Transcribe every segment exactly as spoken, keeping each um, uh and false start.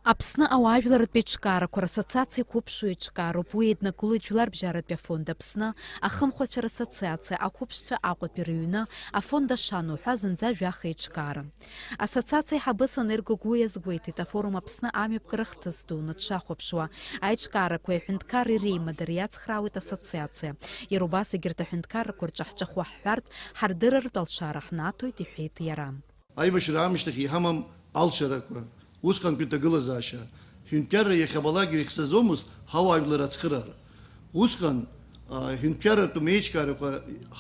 Аԥсны ауаажәларратә еиҿкаарақәа рассоциациа қәыԥшу еиҿкаароуп. Уи еиднакылоит Жәларбжьаратәи афонд Аԥсны, ахымхәацәа рассоциациа, ақәыԥшцәа Аҟәатәи рыҩны, афонд Ашану ҳәа зынӡа жәаха еиҿкаара. Ассоциациа аиҳабы Санер Гогәуа иазгәеиҭеит, афорум Аԥсны амҩаԥгара хҭыс дуны дшахәаԥшуа. Аиҿкаарақәеи аҳәынҭқарреи реимадара иацхраауеит ассоциациа. Иара убас егьырҭ аҳәынҭқаррақәа рҿы ҳҿахәы ҳҳәартә, ҳардырратә алшара ҳнаҭоит, иҳәеит иара. Аибашьра аамышьҭахь иҳамам алшарақәа, усҟантәи ҭагылазаашьа, ҳәынҭқарра иахьабалак ирыхьӡаӡомызт ҳауаажәлар ацхыраара. Усҟан, а, ҳәынҭқарратәым еиҿкаарақәа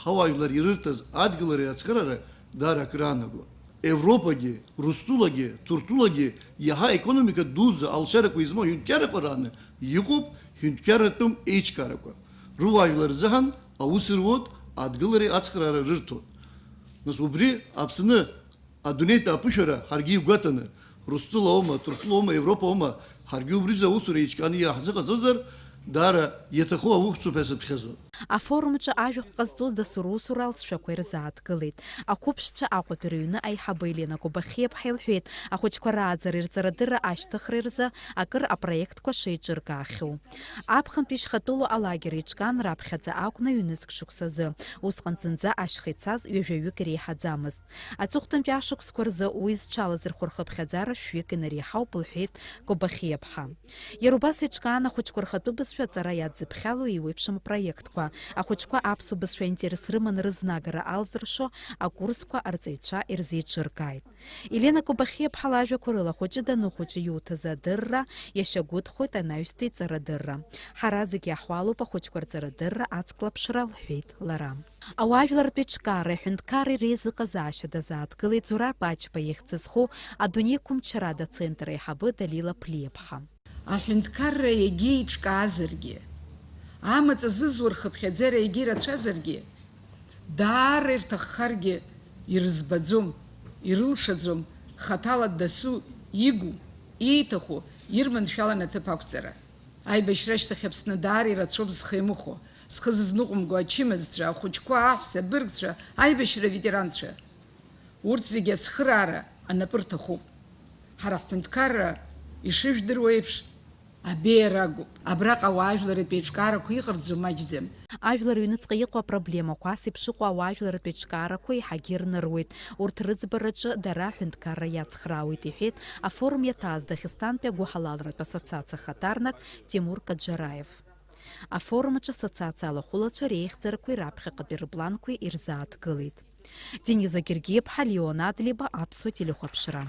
ҳауаажәлар ирырҭаз адгылареи ацхыраареи даара акыр аанаго. Европагьы, Урыстәылагьы, Ҭырқәтәылагьы иаҳа аекономика дуӡӡа алшарақәа измоу ҳәынҭқаррақәа рааны иҟоуп ҳәынҭқарратәым еиҿкаарақәа. Руаажәлар рзыҳәан аус руот, адгылареи ацхыраара рырҭоит. Нас убри Аԥсны адунеитә аԥышәара ҳаргьы игәаҭаны, Урыстәыла аума, Ҭырқәтәыла аума, Европа аума, ҳаргьы убриазы аусура еиҿкааны иааҳзыҟаҵозар, даара иаҭаху аухьӡуп ҳәа сыԥхьаӡоит. Афорум аҿы ажәахә ҟазҵоз дасу русура алҵшәақәа ирзааҭгылеит. Ақәыԥшцәа Аҟәатәи рыҩны аиҳабы Елена Кобахиаԥҳа илҳәеит, ахәыҷқәа рааӡара ирҵарадырра ашьҭыхра рзы акыр апроектқәа шеиҿыркаахьоу. Аԥхынтә ишьхатәылоу алагер еиҿкаан раԥхьаӡа акәны ҩнызқь шықәсазы, усҟан зынӡа ашьха ицаз ҩажәаҩык иреиҳаӡамызт. Аҵыхәтәантәи ашықәсқәа рзы уи зҽалазырхәо рхыԥхьаӡара шәҩык инареиҳауп, лҳәеит Кобахиаԥҳа. Иара убас еиҿкаан ахәыҷқәа рхатәы бызшәа аҵара иадзыԥхьало еиуеиԥшым апроектқәа, ахәыҷқәа аԥсуа бызшәа аинтерес рыманы рызнагара алзыршо акурсқәа арҵаҩцәа ирзеиҿыркааит. Елена Кобахиаԥҳа лажәақәа рыла, ахәыҷы даныхәыҷы иуҭаз адырра иашьагәыҭхоит анаҩстәи иҵарадырра. Ҳара зегьы иаҳуалуп ахәыҷқәа рҵарадырра ацклаԥшра, лҳәеит лара. Ауаажәларратә еиҿкаареи аҳәынҭқарреи реизыҟазаашьа дазааҭгылеит Зураб Ачба ихьӡ зху адунеи қәымчарада ацентр аиҳабы Далила Ԥлиаԥҳа. Аҳәынҭқарра егьа еиҿкаазаргьы, амаҵ азызуа рхыԥхьаӡара егьа ирацәазаргьы, даара ирҭаххаргьы ирызбаӡом, ирылшаӡом хаҭала дасу игу, ииҭаху ирманшәалан аҭыԥ ақәҵара. Аибашьра ашьҭахь Аԥсны даара ирацәоуп зхы иамыхәо, зхы зызныҟәымго ачымазцәа, ахәыҷқәа, аҳәса абыргцәа, аибашьра аветеранцәа. Урҭ зегьы ацхыраара анапы рҭахуп. Ҳара ҳҳәынҭқарра ишыжәдыруа еиԥш, абеиара агуп. Абраҟа ауаажәларратә еиҿкаарақәа иҟарҵо маҷӡам. Ажәлар рыҩныҵҟа иҟоу апроблемақәа, ас еиԥш иҟоу ауаажәларратә еиҿкаарақәа еиҳагьы ирныруеит. Урҭ рыӡбараҿы дара аҳәынҭқарра иацхраауеит, иҳәеит афорум иаҭааз Дагестантәи агәыҳалалратә ассоциациа ахаҭарнак Тимур Каџьараев. Афорум аҿы ассоциациа алахәылацәа реихьӡарақәеи раԥхьаҟатәи рыпланқәеи ирзааҭгылеит. Дениза Гергиаԥҳа, Леон Адлеиба, Аԥсуа телехәаԥшра.